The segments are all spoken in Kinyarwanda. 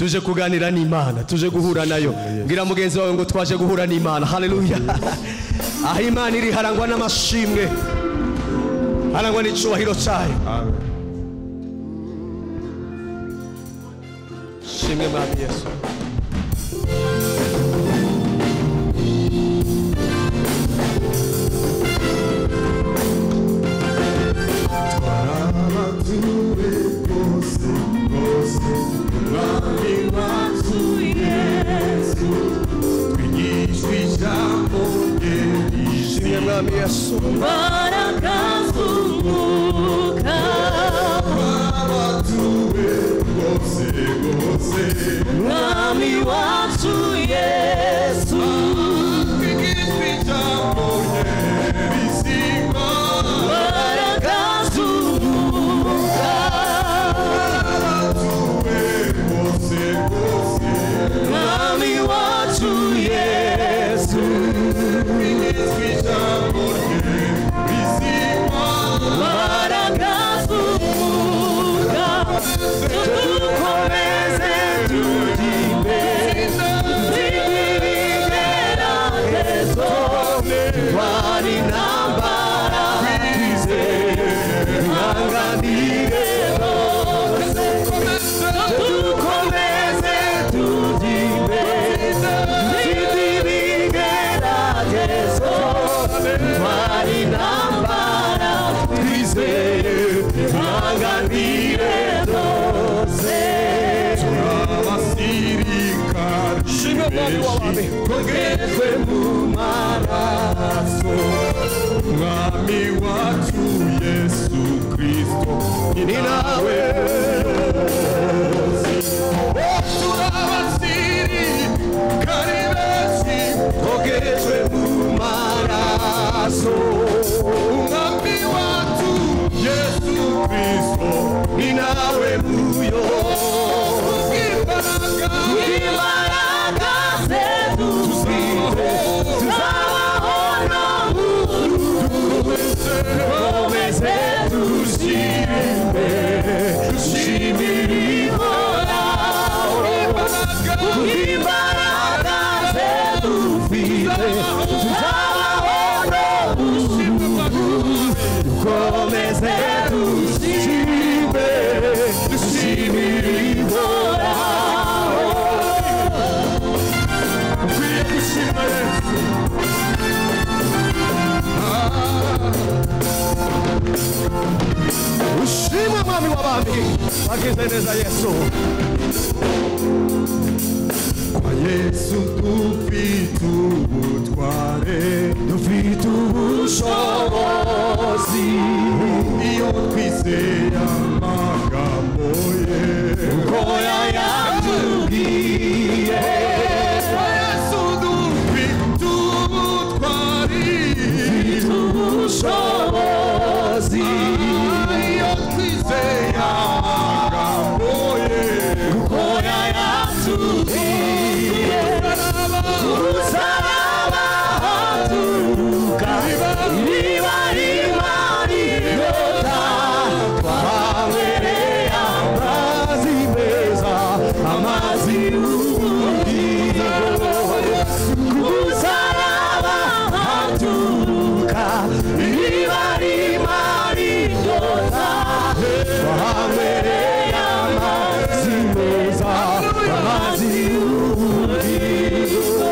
Tuje kuganira n'Imana, tuje guhura nayo. Mbwira mugenzi wawe ngo twaje guhura n'Imana. Haleluya. Aho Imana iri harangwa n'amashimwe, harangwa n'icyubahiro cyayo. Shimwe Mwami Yesu. Shimwe Mwami Yesu. Imbaraga z'umwuka Mwami wacu Yesu, imbaraga z'umwuka Mwami wacu Yesu, imbaraga z'umwuka dukomeze tujye ibigeragezo, turwane intambara twizeye, twihanganire hose. Dukomeze tujye ibigeragezo, turwane intambara twizeye, twihanganire hose. Shimwe Mwami w'abami. Twogezwe mu maraso Mwami wacu Yesu Kristo, Ni nawe turabasirikare benshi. Twogejwe mu maraso Mwami wacu Yesu Kristo, ni nawe muyobozi. imbaraga imbaraga ze dufite, tuzabaho no mu dukomeze dushime, dushimire Ihoraho. Imbaraga ze dufite, tuzabaho no mu dukomeze dushime, dushimire Ihoraho. ukwiye gushima Yesu. Ushimwe Mwami w'abami. Wagize neza Yesu. Kwa Yesu dufite ubutware, Dufite ubushobozi, iyo twizeye amagambo ye. kuko yayatubwiye. Kwa Yesu dufite ubutwari, Dufite ubushobozi, iyo twizeye amagambo ye. kuko yayatubwiye. Umusaraba haturuka iriba rimara inyota, twanywereye amazi meza, amazi y'ubugingo. Ku musaraba haturuka iriba rimara inyota, twanywereye amazi meza, amazi y'ubugingo.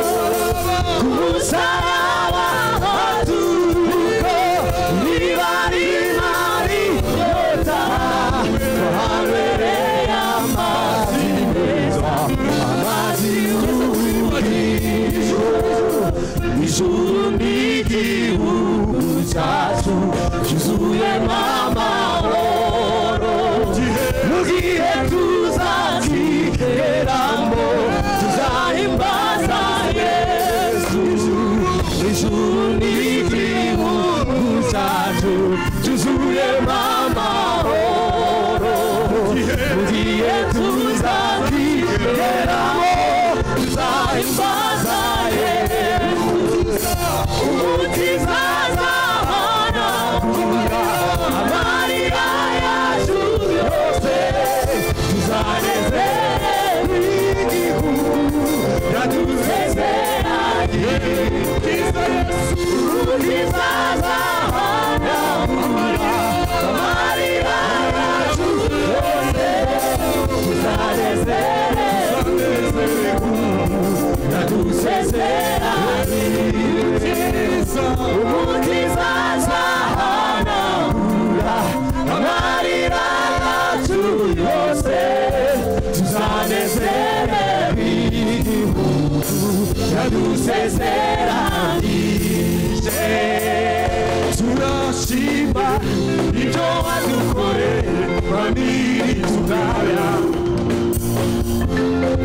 Ku musaraba haturuka iriba rimara inyota, twanywereye amazi meza, amazi y'ubugingo. Ijuru ni igihugu cyacu cyuzuyemo amahoro, mu gihe tuzakigeramo tuzahimbaza Yesu. Ijuru ni igihugu cyacu cyuzuyemo amahoro, mu gihe tuzakigeramo tuzahimbaza Yesu. Umukiza azahanagura Umukiza, Umukiza azahanagura amarira yacu yose, tuzanezererwa igihugu yadusezeranije. Turashima ibyo wadukoreye, Mwami tugaya.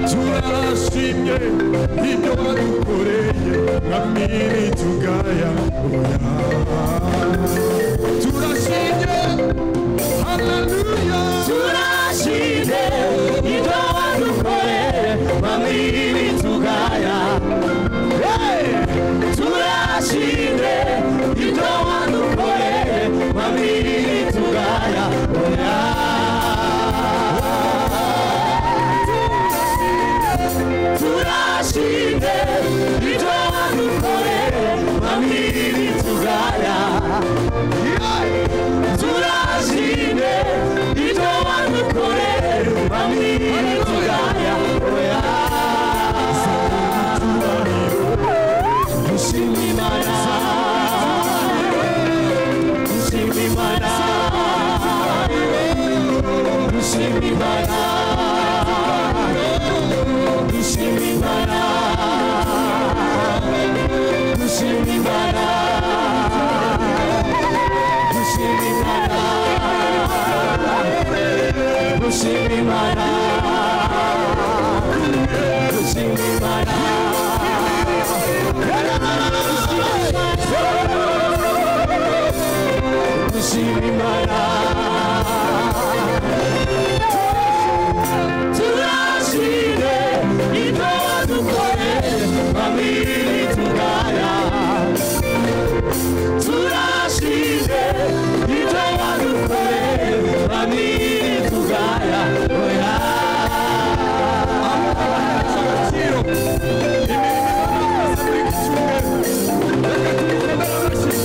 Turashimye ibyo wadukoreye, Mwami tugaya. Turashimye, haleluya. Turashimye ibyo wadukoreye, Mwami tugaya. Turashimye ibyo wadukoreye, Mwami tugaya. Turashimye ibyo wadukoreye, Mwami tugaya. Turashimye ibyo wadukoreye, Mwami tugaya. Dushima Imana, dushima Imana, dushima Imana, dushima Imana, dushima Imana, dushima Imana, dushima Imana, dushima Imana. Dushima Imana. Turashimye ibyo wadukoreye, Mwami tugaya. Turashimye ibyo wadukoreye, Mwami tugaya. Oya. Agaciro imirimo Imana yakoze muri iki cyumweru, reka tumukomere amashyi.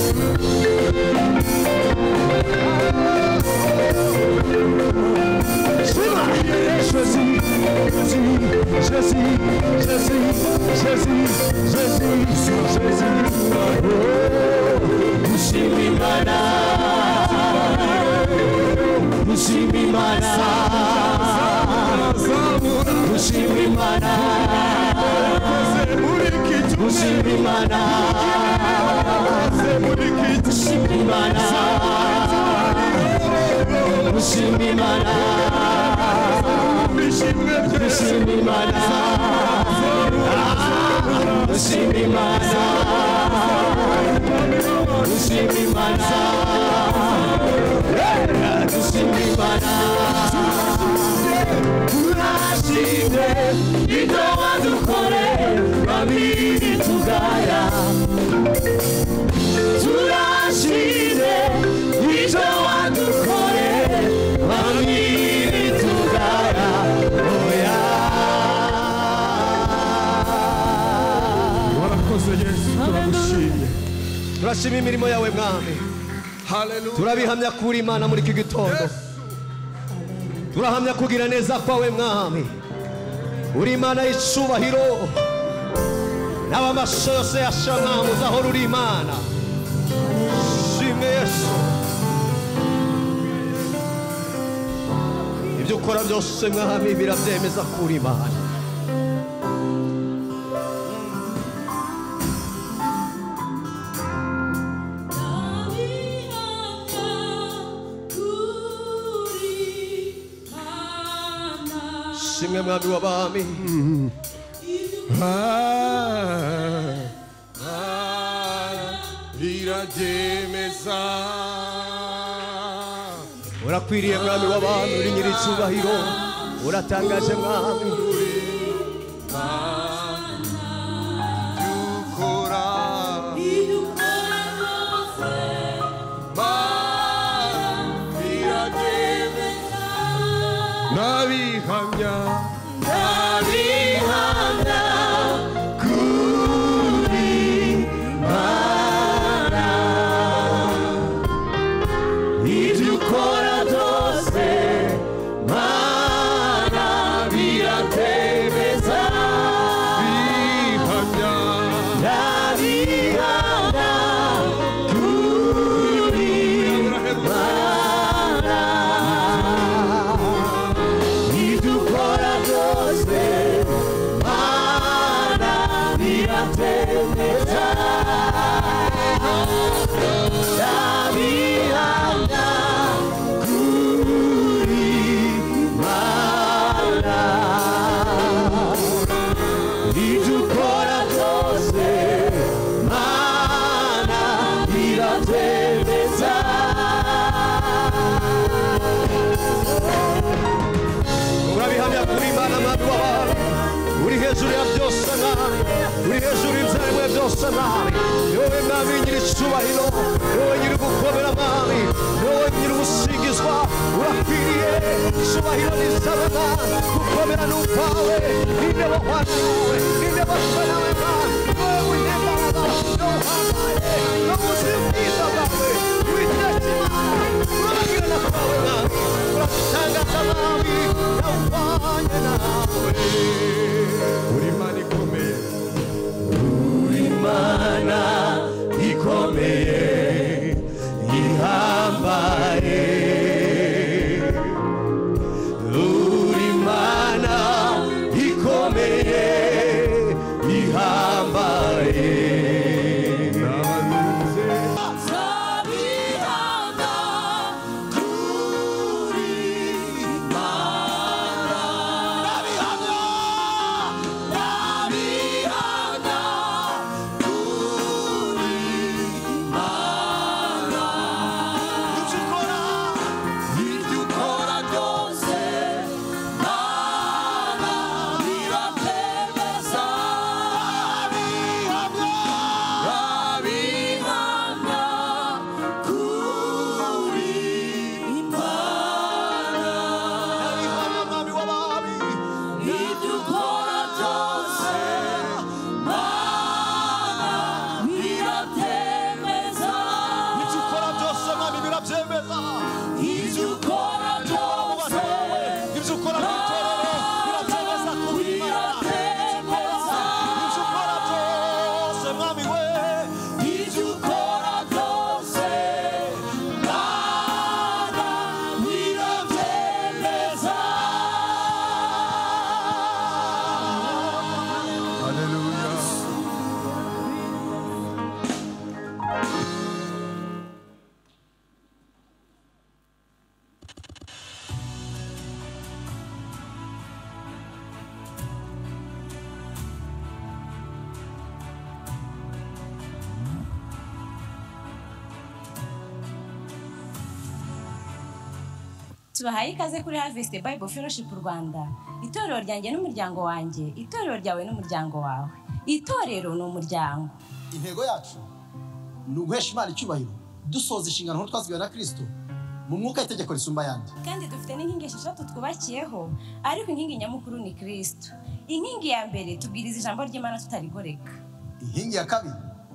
Jésus, Jésus, Jésus, Jésus, Jésus, Jésus. Dushima Imana, dushima Imana, dushima Imana, Yakoze muri iki cyumweru, dushima Imana, yakoze muri iki dushima Imana, dushima Imana, ishimwe rye. dushima Imana, dushima Imana, dushima Imana, dushima Imana. Turashimye ibyo wadukoreye, Mwami tugaya. Turashimye ibyo wadukoreye, Mwami tugaya. Oya. Warakoze Yesu, turagushimye. Turashima imirimo yawe Mwami, Haleluya. turabihamya kuri Imana muri iki gitondo, turahamya kugira neza kwawe Mwami. Uri Imana y'icubahiro, n'abamaso yose yasha Mwami, uzahora uri Imana. Shimwe Yesu, ibyo ukora byose Mwami birabyemeza kuri Imana. Shimwe Mwami w'abami. Birabyemeza. Urakwiriye Mwami w'abami, uri nyir'icyubahiro, uratangaje Mwami. Dukora birabyemeza. Nabihamya, Ndabihamya kuri Imana, ibyo ukora byose Mana biratemeza. Uri hejuru y'ibyaremwe byose Mwami. Ni wowe Mwami nyir'icyubahiro, ni wowe nyir'ugukomera Mwami, ni wowe nyir'ugusingizwa. Urakwiriye icyubahiro n'isabana, gukomera ni ukwawe. Ninde wahwana nawe? Ninde wasa nawe Mwami? Ni wowe munyembaraga, ni wowe uhambaye, ni wowe wuzuye ubwiza bwawe. Uwiteka Imana, urabagirana kwawe Mwami, uradutangaza Mwami, nawuhwanye nawe. Uri Imana ikomeye, Uri Imana ikomeye ihambaye, Uri Imana ikomeye ihambaye. N'abaruze Zabihana kuri Imana, Nabihana, nabihana kuri Imana. Ibyo ukora byose Mana biratemeza. Nabihana kuri Imana. Nabihana Mwami w'abami, Ibyo ukora byose Mana biratemeza. Ibyo ukora byose Mwami birabyemeza. Ibyo ukora byose Ibyo ukora mu itorero birabyemeza ko uri Imana. biratemeza. Ibyo ukora byose Mwami we, Ibyo ukora byose Mana birabyemeza. Haleluya. Tubahaye ikaze kuri Harvest Bible Fellowship Rwanda, itorero ryanjye n'umuryango wanjye, itorero ryawe n'umuryango wawe. Itorero ni umuryango. Intego yacu ni uguhesha Imana icyubahiro dusoza inshingano nkuru twasigiwe na Kristo mu mwuka w'itegeko risumba ayandi. Kandi dufite n'inkingi esheshatu twubakiyeho, ariko inkingi nyamukuru ni Kristo. Inkingi ya mbere, tubwiriza ijambo ry'Imana tutarigoreka. Inkingi ya kabiri,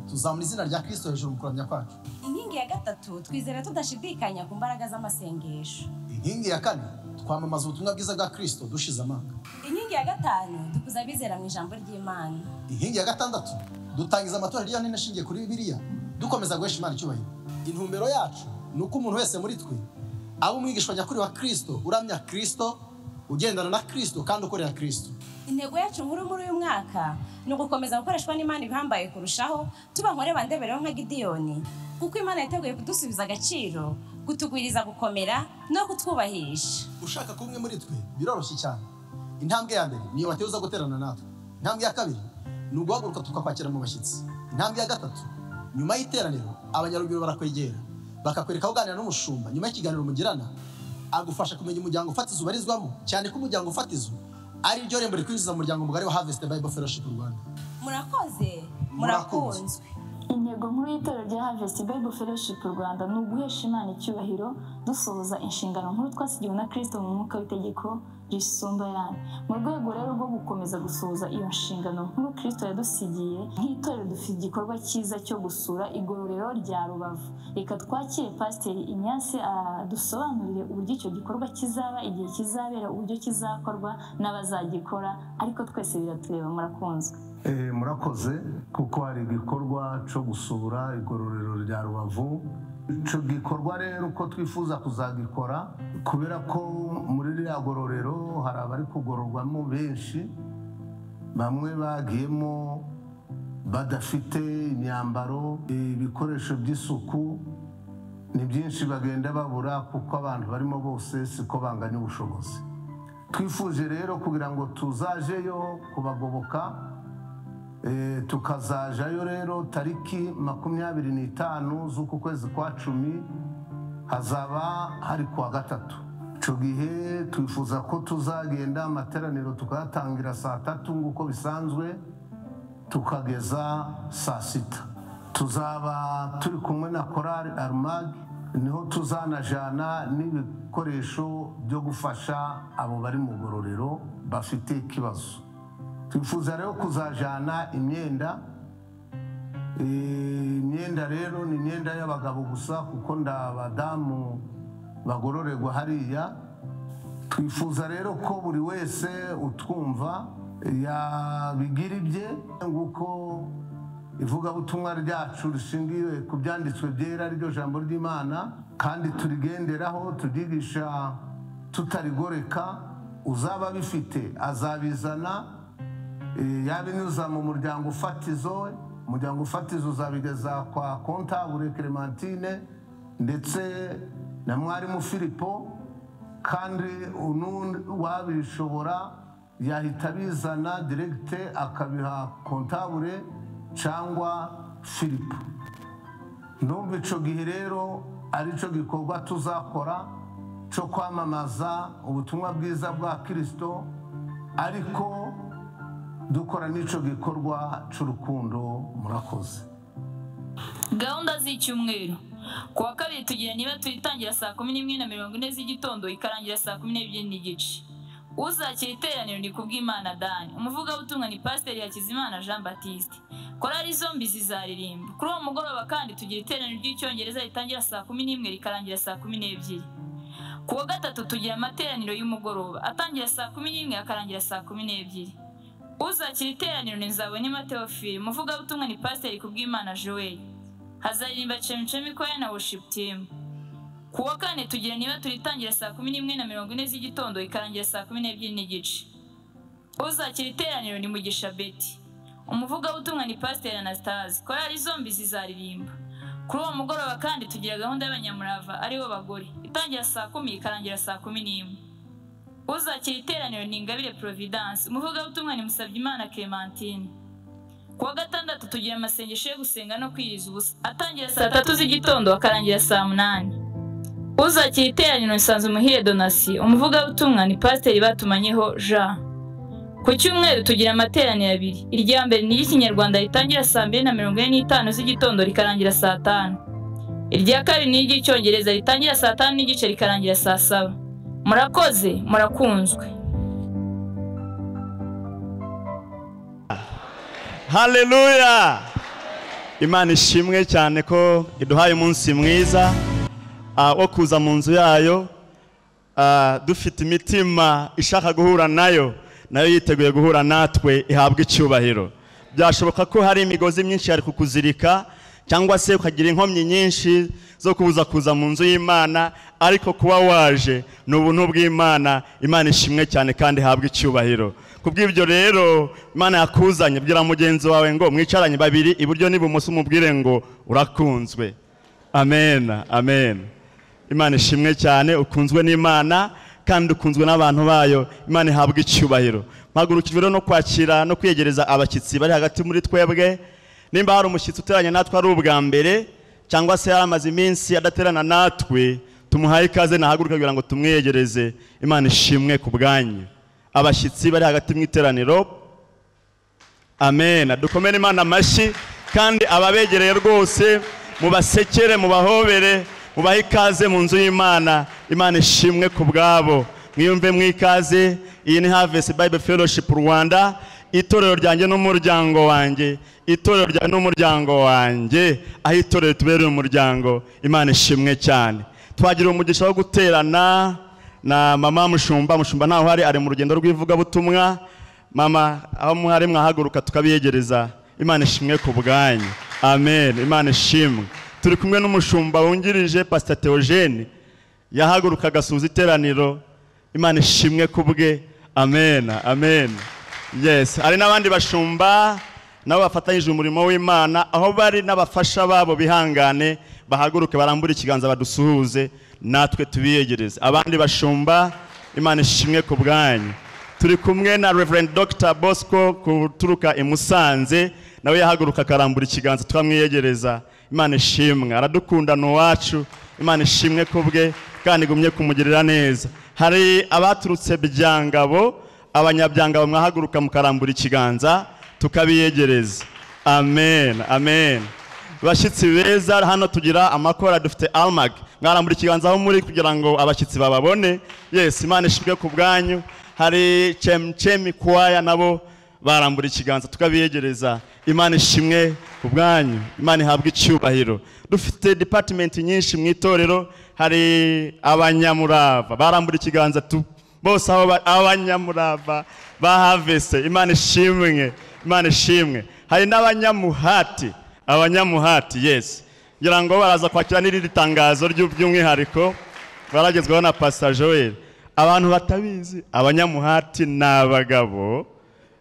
tuzamura izina rya Kristo hejuru mu kuramya kwacu. Inkingi ya gatatu, twizera tudashidikanya ku mbaraga z'amasengesho. Inkingi ya kane, twamamaza ubutumwa bwiza bwa Kristo dushize amanga. Inkingi ya gatanu, dukuza abizera mu ijambo ry'Imana. Inkingi ya gatandatu, dutangiza amatora hirya no hino ashingiye kuri Bibiliya dukomeza guhesha Imana icyubahiro. Intumbero yacu ni uko umuntu wese muri twe aba umwigishwa nyakuri wa Kristo, uramya Kristo, ugendana na Kristo kandi ukorera Kristo. Intego yacu nkuru muri uyu mwaka ni ugukomeza gukoreshwa n'Imana ibihambaye kurushaho, tuba nkore bandebereho nka Gidiyoni, kuko Imana yiteguye kudusubiza agaciro, kutugwiriza gukomera no kutwubahisha. Ushaka kuba umwe muri twe biroroshye cyane. Intambwe ya mbere niyo wateye uza guterana natwe. Intambwe ya kabiri ni uguhaguruka tukakwakira mu bashyitsi. Intambwe ya gatatu, nyuma y'iteraniro abanyaruguru barakwegera bakakwereka aho uganira n'umushumba. Nyuma y'ikiganiro mugirana agufasha kumenya umuryango fatizo ubarizwamo, cyane ko umuryango fatizo ari ryo rembo rikwinjiza mu muryango mugari wa Harvest Bible Fellowship Rwanda. Murakoze, murakunzwe. Intego nkuru y'itorero rya Harvest Bible Fellowship Rwanda ni uguhesha Imana icyubahiro dusohoza inshingano nkuru twasigiwe na Kristo mu mwuka w'itegeko risumba ayandi. Mu rwego rero rwo gukomeza gusohoza iyo nshingano nkuru Kristo yadusigiye, nk'itorero dufite igikorwa cyiza cyo gusura igororero rya Rubavu. Reka twakire Pasiteri Ignace adusobanurire uburyo icyo gikorwa kizaba, igihe kizabera, uburyo kizakorwa n'abazagikora, ariko twese biratureba. Murakunzwe. Murakoze, kuko hari igikorwa cyo gusura igororero rya Rubavu. Icyo gikorwa rero uko twifuza kuzagikora, kubera ko muri ririya gororero hari abari kugororwamo benshi, bamwe bagiyemo badafite imyambaro, ibikoresho by'isuku ni byinshi bagenda babura, kuko abantu barimo bose siko banganya ubushobozi. Twifuje rero kugira ngo tuzajeyo kubagoboka, tukazajayo rero tariki 25 z'uku kwezi kwa 10, hazaba hari kuwa gatatu. Icyo gihe twifuza ko tuzagenda amateraniro tukayatangira saa 3 nk'uko bisanzwe, tukageza saa 6. Tuzaba turi kumwe na korali Armag, niho tuzanajana n'ibikoresho byo gufasha abo bari mu gororero bafite ikibazo. Twifuza rero kuzajana imyenda. Imyenda rero ni imyenda y'abagabo gusa kuko ndabadamu bagororerwa hariya. Twifuza rero ko buri wese utwumva yabigira ibye, nguko ivugabutumwa ryacu rishingiye ku byanditswe byera ryo jambo ry'Imana, kandi turigenderaho turyigisha tutarigoreka. Uzaba bifite azabizana, yabinyuza mu muryango fatizo. Umuryango fatizo uzabigeza kwa kontabure Clementine ndetse na mwarimu Filipo, kandi wabishobora yahita bizana direkte akabiha kontabure cyangwa Filipo. Ndumva ico gihe rero arico gikorwa tuzakora cyo kwamamaza ubutumwa bwiza bwa Kristo, ariko dukora n'ico gikorwa c'urukundo. Murakoze. Gahunda z'icyumweru: kuwa kabiri tugira niba tuyitangira saa 11:40 z'igitondo ikarangira saa 12:30. Uzakira iteraniro ni Kubwimana Dani, umuvugabutumwa ni Pasiteri Hakizimana Jean Baptiste. Korali zombi zizaririmba. Kuri uwo mugoroba kandi tugira iteraniro ry'icyongereza ritangira saa 11 rikarangira saa 12. Kuwa gatatu tugira amateraniro y'umugoroba atangira saa 11 akarangira saa 12. Uzakira iteraniro ni Nzabonima Theophile, umuvugabutumwa ni Pasiteri Kubwimana Joel. Hazaririmba Chemchemi Choir na Worship Team. Kuwa kane tugira niba turitangira saa 11:40 z'igitondo ikarangira saa 12:30. Uzakira iteraniro ni Mugisha Betty, umuvugabutumwa ni Pasiteri Anastase. Korali zombi zizaririmba. Kuri uwo mugoroba kandi tugira gahunda y'abanyamurava aribo bagore itangira saa 10 ikarangira saa 11. Uzakira iteraniro ni Ingabire Providence, umuvugabutumwa ni Musabyimana Clementine. Kuwa gatandatu tugira amasengesho yo gusenga no kwiriza ubusa atangira saa 3 z'igitondo akarangira saa 8. Uzakira iteraniro Nsanzumuhire Donatien, umuvugabutumwa ni Pasiteri Batumanyeho Jean. Ku cyumweru tugira amateraniro abiri. Irya mbere ni iry'ikinyarwanda ritangira saa 2:45 z'igitondo rikarangira saa 5. Irya kabiri ni iry'icyongereza ritangira saa 5:30 rikarangira saa 7. Murakoze, murakunzwe. Haleluya! Imana ishimwe cyane ko iduhaye umunsi mwiza wo kuza mu nzu yayo, dufite imitima ishaka guhura nayo, nayo yiteguye guhura natwe, ihabwa icyubahiro. Byashoboka ko hari imigozi myinshi yari kukuzirika, cyangwa se ukagira inkomyi nyinshi zo kubuza kuza mu nzu y'Imana, ariko kuba waje ni ubuntu bw'Imana. Imana ishimwe cyane kandi ihabwa icyubahiro. Kubw'ibyo rero Imana yakuzanye, bwira mugenzi wawe ngo mwicaranye babiri iburyo n'ibumoso, umubwire ngo urakunzwe. Amen, amen. Imana ishimwe cyane, ukunzwe n'Imana kandi ukunzwe n'abantu bayo. Imana ihabwa icyubahiro. Mpagurukijwe rero no kwakira no kwiyegereza abashyitsi bari hagati muri twebwe. Nimba hari umushyitsi uteranye natwe ari ubwa mbere, cyangwa se yaramaze iminsi adaterana natwe, tumuhaye ikaze nahaguruka kugira ngo tumwiyegereze. Imana ishimwe ku bwanyu. Abashyitsi bari hagati mu iteraniro, amen. Dukomere Imana amashyi, kandi ababegereye rwose mubasekere, mubahobere, mubahe ikaze mu nzu y'Imana. Imana ishimwe ku bwabo. Mwiyumve mwikaze. Iyi ni Harvest Bible Fellowship Rwanda, itorero ryanjye n'umuryango wanjye, itorero ryanjye n'umuryango wanjye, aho itorero tubereye umuryango. Imana ishimwe cyane. Twagira umugisha wo guterana na mama Mushumba. Mushumba ntaho hari, ari mu rugendo rw'ivugabutumwa. Mama aho muhari mwahaguruka tukabiyegereza. Imana ishimwe ku bwanyu. Amen. Imana ishimwe. Turi kumwe n'umushumba wungirije Pastor Theogene, yahaguruka agasuhuza iteraniro. Imana ishimwe ku bwe. Amen, amen. Yes, hari n'abandi bashumba nabo bafatanyije umurimo w'Imana, aho bari n'abafasha babo bihangane bahaguruke barambure ikiganza badusuhuze natwe tubiyegereze. Abandi bashumba, Imana ishimwe ku bwanyu. Turi kumwe na Reverend Dr. Bosco kuturuka i Musanze, nawe yahaguruka akarambura ikiganza twamwiyegereza. Imana ishimwe, aradukunda ni uwacu. Imana ishimwe ku bwe kandi igumye kumugirira neza. Hari abaturutse Byangabo, abanyabyangabo mwahaguruka mukarambura ikiganza tukabiyegereza. Amen, amen. Bashyitsi beza, hano tugira amakora, dufite almag. Mwarambura ikiganza aho muri kugira ngo abashyitsi bababone. Yes, Imana ishimwe ku bwanyu. Hari Chemchemi kwaya nabo barambura ikiganza tukabiyegereza. Imana ishimwe ku bwanyu, Imana ihabwe icyubahiro. Dufite department nyinshi mu itorero. Hari abanyamurava barambura ikiganza tu bose, aho abanyamurava bahavese. Imana ishimwe, Imana ishimwe. Hari n'abanyamuhati, abanyamuhati, yes, ngira ngo baraza kwakira n'irindi tangazo ry'umwihariko baragezweho na Pastor Joel. Abantu batabizi, abanyamuhati ni abagabo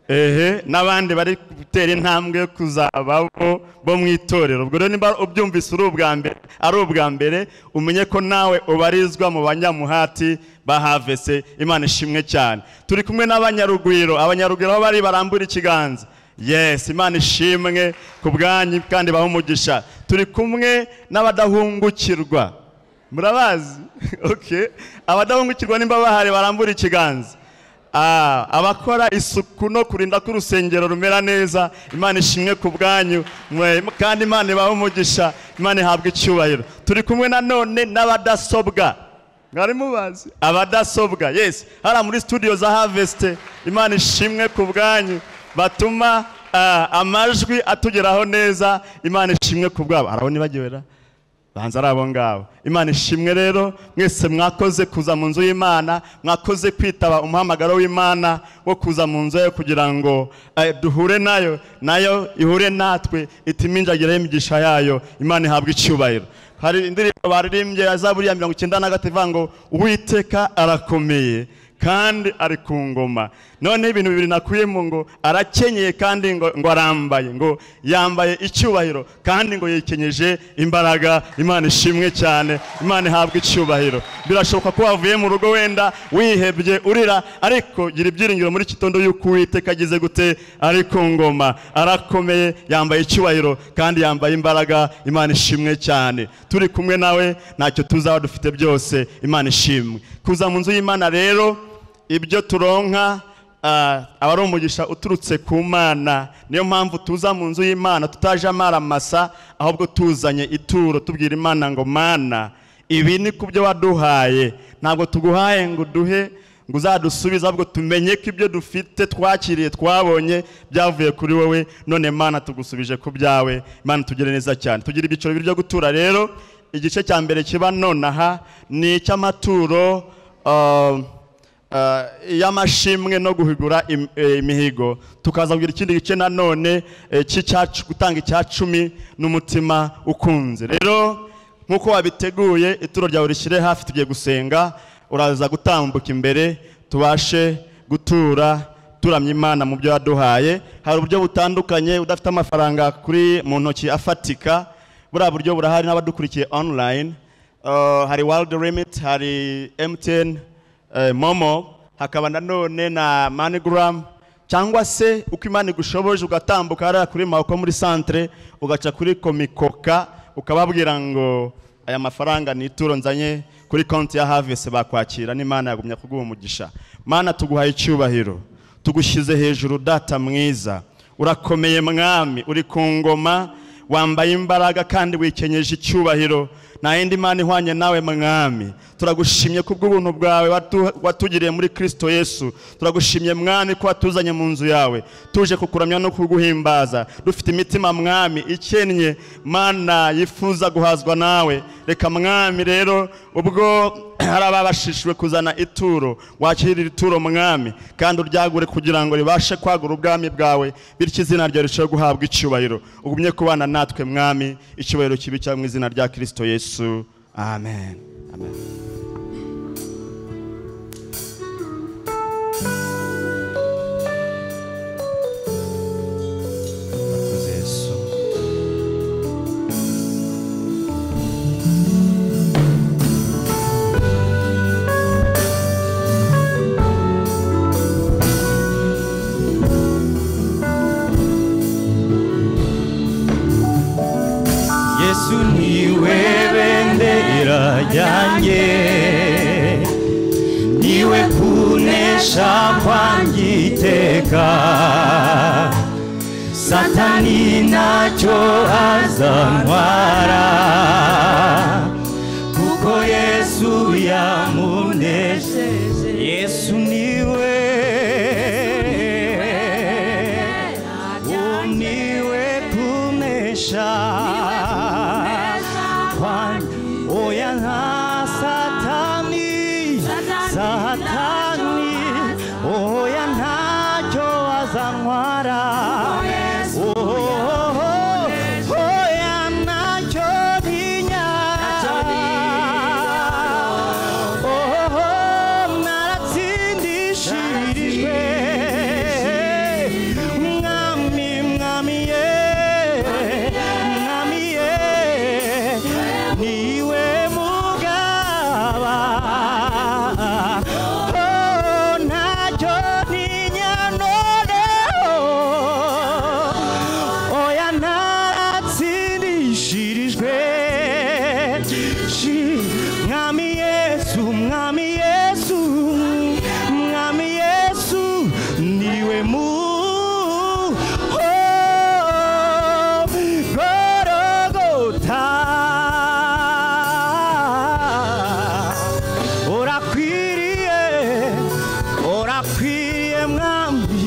ehe n'abandi bari gutera intambwe yo kuzababo bo mu itorero. Ubwo rero nimba ubyumvise ari ubwa mbere, umenye ko nawe ubarizwa mu banyamuhati bahavese. Imana ishimwe cyane. Turi kumwe n'abanyarugwiro, abanyarugwiro aho bari barambura ikiganza. Yes, Imana ishimwe ku bwanyu kandi bahe umugisha. Turi kumwe n'abadahungukirwa, murabazi? Okay, abadahungukirwa nimba bahari barambura ikiganza. Abakora isuku no kurinda ko urusengero rumera neza, Imana ishimwe ku bwanyu kandi Imana ibahe umugisha, Imana ihabwe icyubahiro. Turi kumwe nanone n'abadasobwa, mwari mubazi abadasobwa? Yes, hariya muri studio za Harvest. Imana ishimwe ku bwanyu, batuma amajwi atugeraho neza. Imana ishimwe ku bwabo. Araho nibagiwera banza ari abo ngabo. Imana ishimwe rero, mwese mwakoze kuza mu nzu y'Imana, mwakoze kwitaba umuhamagaro w'Imana wo kuza mu nzu yayo kugira ngo duhure nayo, nayo ihure natwe, itiminjagireho imigisha yayo. Imana ihabwe icyubahiro. Hari indirimbo baririmbye ya Zaburi ya 93 ivuga ngo Uwiteka arakomeye kandi ari ku ngoma. None ibintu bibiri nakuyemo, ngo arakenyeye kandi ngo arambaye, ngo yambaye icyubahiro kandi ngo yikenyeje imbaraga. Imana ishimwe cyane, Imana ihabwe icyubahiro. Birashoboka ko wavuye mu rugo wenda wihebye urira, ariko gira ibyiringiro muri kitondo y'uko Uwiteka agize gute, ari ku ngoma, arakomeye, yambaye icyubahiro kandi yambaye imbaraga. Imana ishimwe cyane. Turi kumwe nawe ntacyo tuzaba dufite byose. Imana ishimwe. Kuza mu nzu y'Imana rero, ibyo turonka aba ari umugisha uturutse ku Mana. Niyo mpamvu tuza mu nzu y'Imana tutaje amaramasa, ahubwo tuzanye ituro, tubwira Imana ngo Mana, ibi ni ku byo waduhaye. Ntabwo tuguhaye ngo uduhe ngo uzadusubize, ahubwo tumenye ko ibyo dufite twakiriye twabonye byavuye kuri wowe. None Mana tugusubije ku byawe. Imana tugire neza cyane. Tugira ibyiciro bibiri byo gutura rero. Igice cya mbere kiba nonaha ni icy'amaturo y'amashimwe no guhigura imihigo. Tukaza kugira ikindi gice nanone cy'icyacu, gutanga 10% n'umutima ukunze. Rero nkuko wabiteguye, ituro ryawe rishyire hafi, tugiye gusenga. Uraza gutambuka imbere tubashe gutura turamya Imana mu byo yaduhaye. Hari uburyo butandukanye, udafite amafaranga kuri mu ntoki afatika, buriya buryo burahari n'abadukurikiye online. Hari World Remit, hari MTN Momo, hakaba nanone na MoneyGram, cyangwa se uko Imana igushoboje ugatambuka hariya kuri Mako muri centre, ugaca kuri Komikoka, ukababwira ngo aya mafaranga ni ituro nzanye kuri konti ya Harvest, bakwakira n'Imana yagumya kuguha umugisha. Mana tuguhaye icyubahiro, tugushyize hejuru Data mwiza. Urakomeye Mwami, uri ku ngoma, wambaye imbaraga kandi wikenyeje icyubahiro. Nta yindi Mana ihwanye nawe Mwami. Turagushimye kubw'ubuntu bwawe watugiriye muri Kristo Yesu. Turagushimye Mwami ko watuzanye mu nzu yawe, tuje kukuramya no kuguhimbaza. Dufite imitima Mwami ikennye, Mana yifuza guhazwa nawe. Reka Mwami rero ubwo hari ababashishijwe kuzana ituro, wakirira ituro Mwami kandi uryagure kugira ngo ribashe kwagura ubwami bwawe, bityo izina ryawe rirusheho guhabwa icyubahiro. Ugumye kubana natwe Mwami, icyubahiro kibe cyawe mu izina rya Kristo Yesu. Amen. Amen. Yesu niwe bendera yanjye, niwe kunesha kwanjye iteka, Satani ntacyo azantwara, kuko Yesu yamunesheje. Yesu niwe, niwe kunesha kwanjye. Oya nta Satani, Satani, oya ntacyo azantwara. Oya ntacyo ntinya, naratsindishirijwe. Mwami, mwami ye, mwami ye, niwe mugaba. Ntacyo ntinya noneho, oya naratsindishirijwe. Mwami Yesu, mwami Yesu, mwami Yesu, niwe mu Golgotha. Urakwiriye, urakwiriye mwami,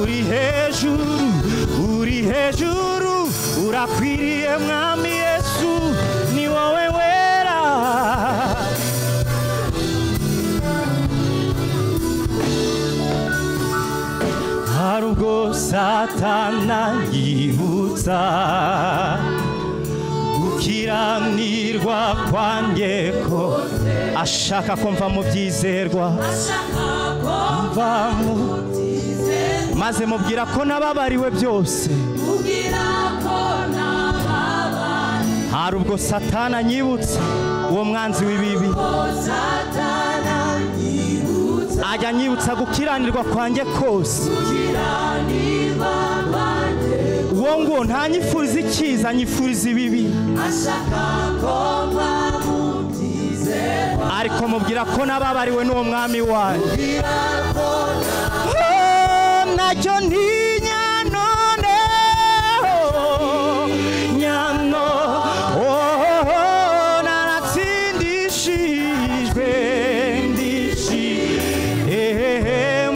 uri hejuru, uri hejuru, urakwiriye mwami Yesu, ni wowe wera. Hari ubwo Satana yibutsa gukiranirwa kwanjye, ko ashaka ko mva mu byizerwa, mva mu, maze mubwira ko nababariwe byose. Hari ubwo Satana anyibutsa uwo mwanzi w'ibibi, ajya anyibutsa gukiranirwa kwanjye kose. Uwo ngo ntanyifuriza icyiza, anyifuriza ibibi, ariko mubwira ko nababariwe n'uwo mwami wanjye. Ntacyo ntinya noneho, nyano, naratsindishijwe, ndishi,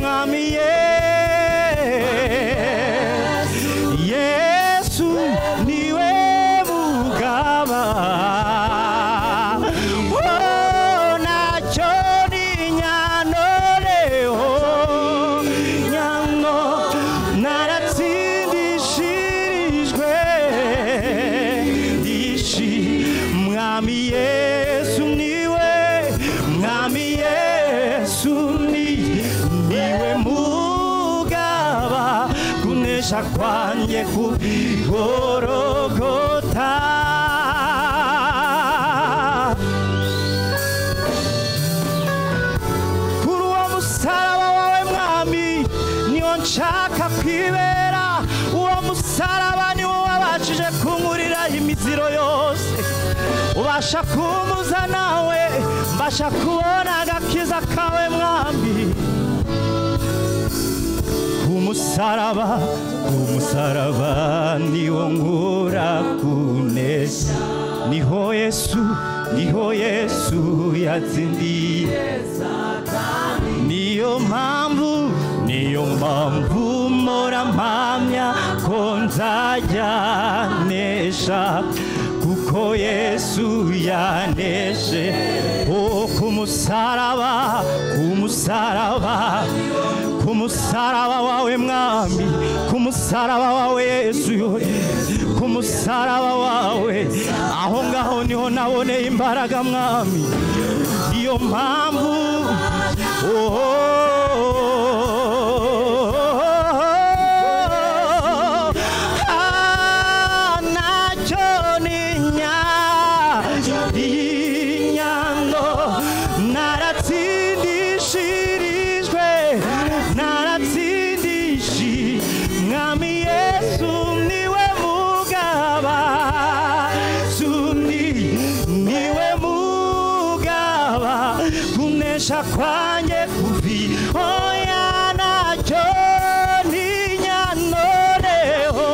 mwami Yesu, niwe mugaba. Ntacyo ntinya noneho, nyano, naratsindishirijwe, ndishi, mwami Yesu niwe, mwami Yesu niwe mugaba, kunesha kwanjye ku Golgotha. Kuri uwo musaraba wawe mwami, niwo nshaka kwibera. Uwo musaraba niwo wabashije kunkurira imiziro yose, ubasha kumuza nawe, mbasha kubona agakiza kawe mwami. Ku musaraba, ku musaraba niwo nkura kunesha, niho Yesu, niho Yesu yatsindiye. Niyo mpamvu, niyo mpamvu mpora mpamya ko nzajya nesha, kuko Yesu yaneshe. Oh, ku musaraba, ku musaraba, ku musaraba wawe mwami, ku musaraba wawe Yesu, ku musaraba wawe, aho ngaho niho naboneye imbaraga mwami. Niyo mpamvu, ntacyo ntinya, inyano, naratsindishirijwe, naratsindishi, mwami Yesu niwe mugaba, suni niwe mugaba, kunesha kwanjye kuvi, oya ntacyo ntinya noneho.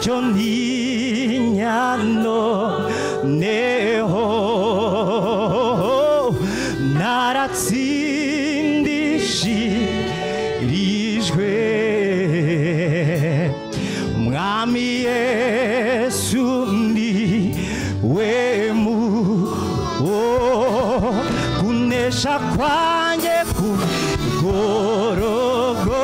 Ntacyo ntinya noneho, naratsindishirijwe. Mwami Yesu ni we mu kunesha kwanjye ku Golgotha.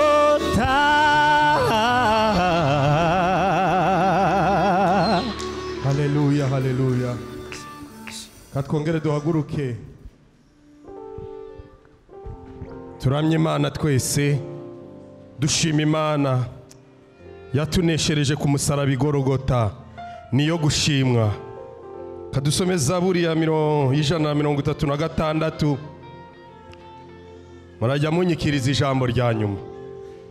Haleluya, haleluya. Katwongere duhaguruke turamye Imana twese, dushima Imana yatuneshereje ku musaraba i Golgotha, niyo gushimwa. Kadusome Zaburi ya 136. Murajya munyikiriza ijambo rya nyuma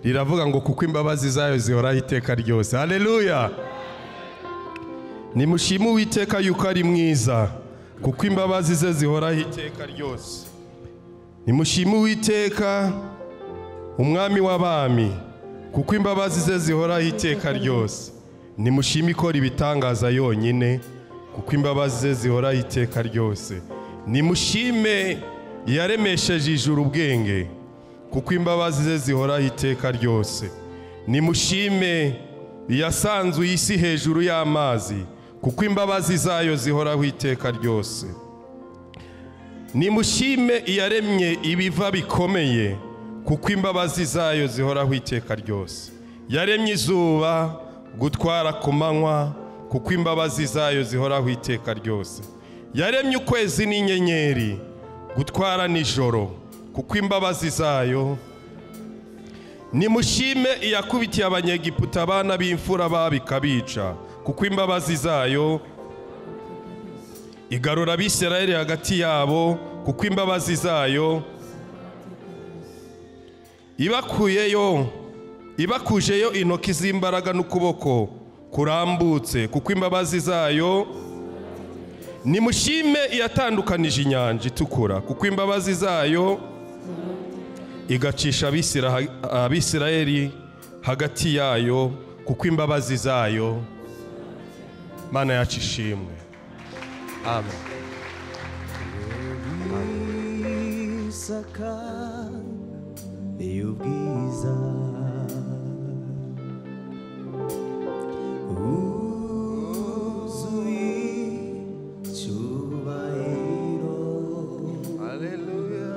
riravuga ngo kuko imbabazi zayo zihoraho iteka ryose. Haleluya. Nimushime Uwiteka yuko ari mwiza, kuko imbabazi ze zihoraho iteka ryose. Nimushime Uwiteka umwami w'abami, kuko imbabazi ze zihoraho iteka ryose. Nimushime ikora ibitangaza yonyine, kuko imbabazi ze zihoraho iteka ryose. Nimushime yaremesheje ijuru ubwenge, kuko imbabazi ze zihoraho iteka ryose. Nimushime yasanzuye isi hejuru y'amazi, kuko imbabazi zayo zihoraho iteka ryose. Nimushime iyaremye ibiva bikomeye, kuko imbabazi zayo zihoraho iteka ryose. Yaremye izuba gutwara ku manywa, kuko imbabazi zayo zihoraho iteka ryose. Yaremye ukwezi n'inyenyeri gutwara nijoro, kuko imbabazi zayo. Nimushime iyakubitiye Abanyegiputa abana b'imfura babo ikabica, kuko imbabazi zayo. Igarura Abisirayeli hagati yabo, kuko imbabazi zayo. Ibakujeyo intoki z'imbaraga n'ukuboko kurambutse, kuko imbabazi zayo. Nimushime iyatandukanije inyanja itukura, kuko imbabazi zayo. Igacisha Abisirayeli hagati yayo, kuko imbabazi zayo. Mana yacu ishimwe. Amen. Isaka y'ubwiza wuzuye icyubahiro, Haleluya.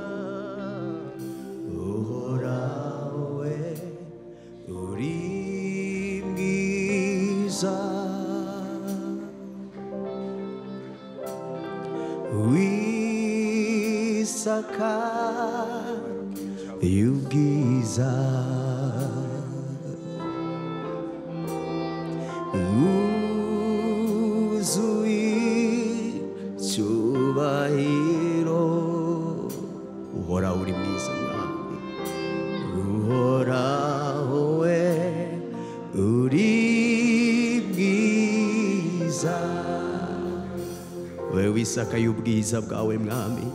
Uhoraho we uri mwiza, w'isaka y'ubwiza wuzuye icyubahiro. Uhoraho uri mwiza Mwami, Uhoraho we uri mwiza, wewe w'isaka y'ubwiza bwawe Mwami,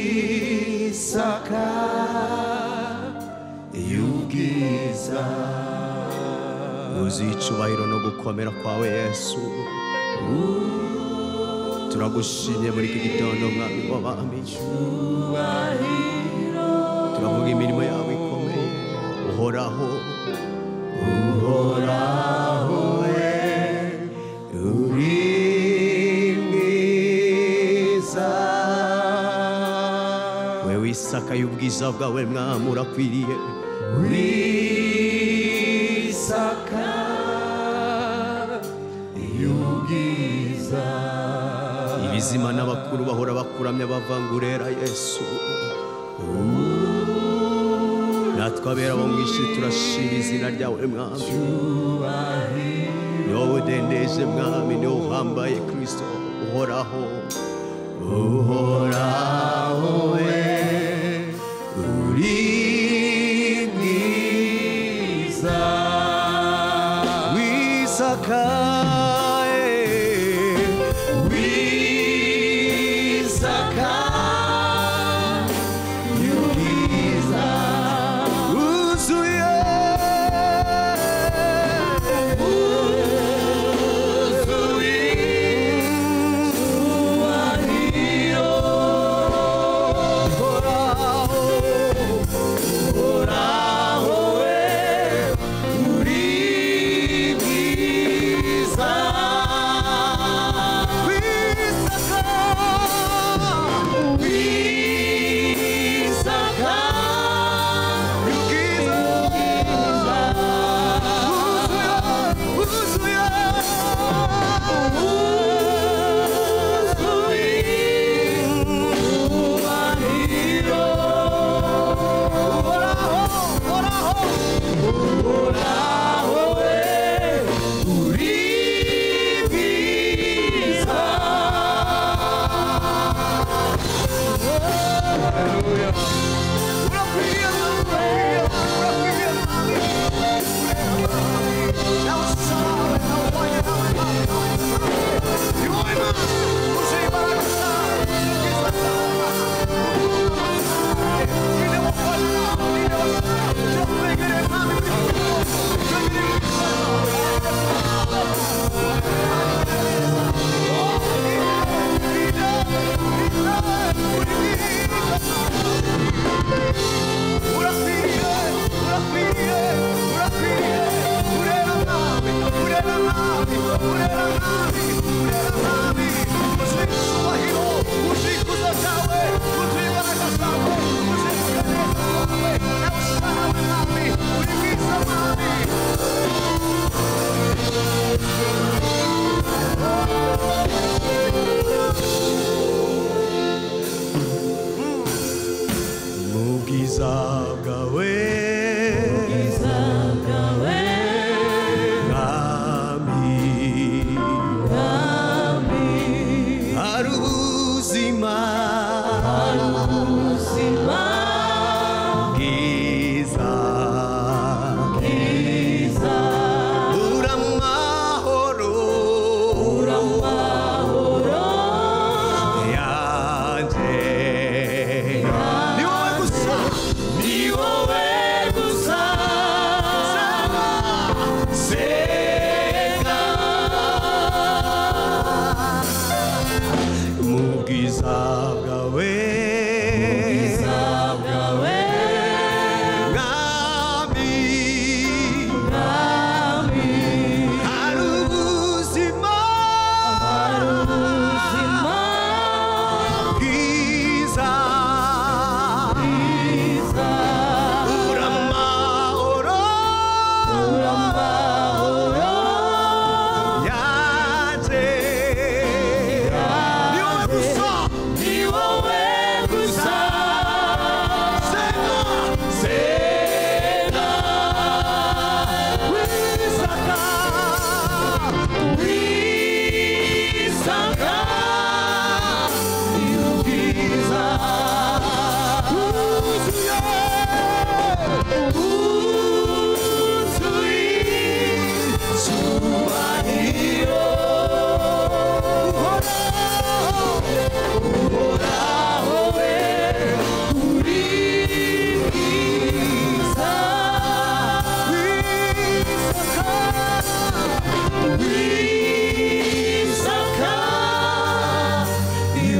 w'isaka y'ubwiza wuzuye icyubahiro no gukomera kwawe Yesu. Turagushimye muri iki gitondo Mwami w'abami, turavuga imirimo yawe ikomeye. Uhoraho, Uhoraho we uri mwiza, wewe w'isaka y'ubwiza bwawe Mwami urakwiriye. W'isaka y'ubwiza, ibizima n'abakuru bahora bakuramya bavangurera Yesu. Natwe abera bo mu isi turashima izina ryawe Mwami, ni wowe udendeje Mwami, ni wowe uhambaye Kristo. Uhoraho, Uhoraho we uri mwiza, w'isaka w'isaka y'ubwiza wuzuye Urera mwami, urera mwami, uzuye icyubahiro, uzuye ikuzo ryawe, uzuye imbaraga zawe, uzuye kuganeza kwawe, nawe usa nawe mwami, uri mwiza mwami. Mu bwiza bwawe, Mwami, hari ubuzima bwiza, uramahoro yanjye. Ni wowe gusa, Ni wowe gusa senga mu bwiza bwawe, Mwami, hari ubuzima bwiza, uramahoro yanjye. Ni wowe gusa, Ni wowe gusa senga, senga wisaka, wisanga ubwiza wuzuye, wuzuye icyubahiro uhoraho we uri mwiza wisaka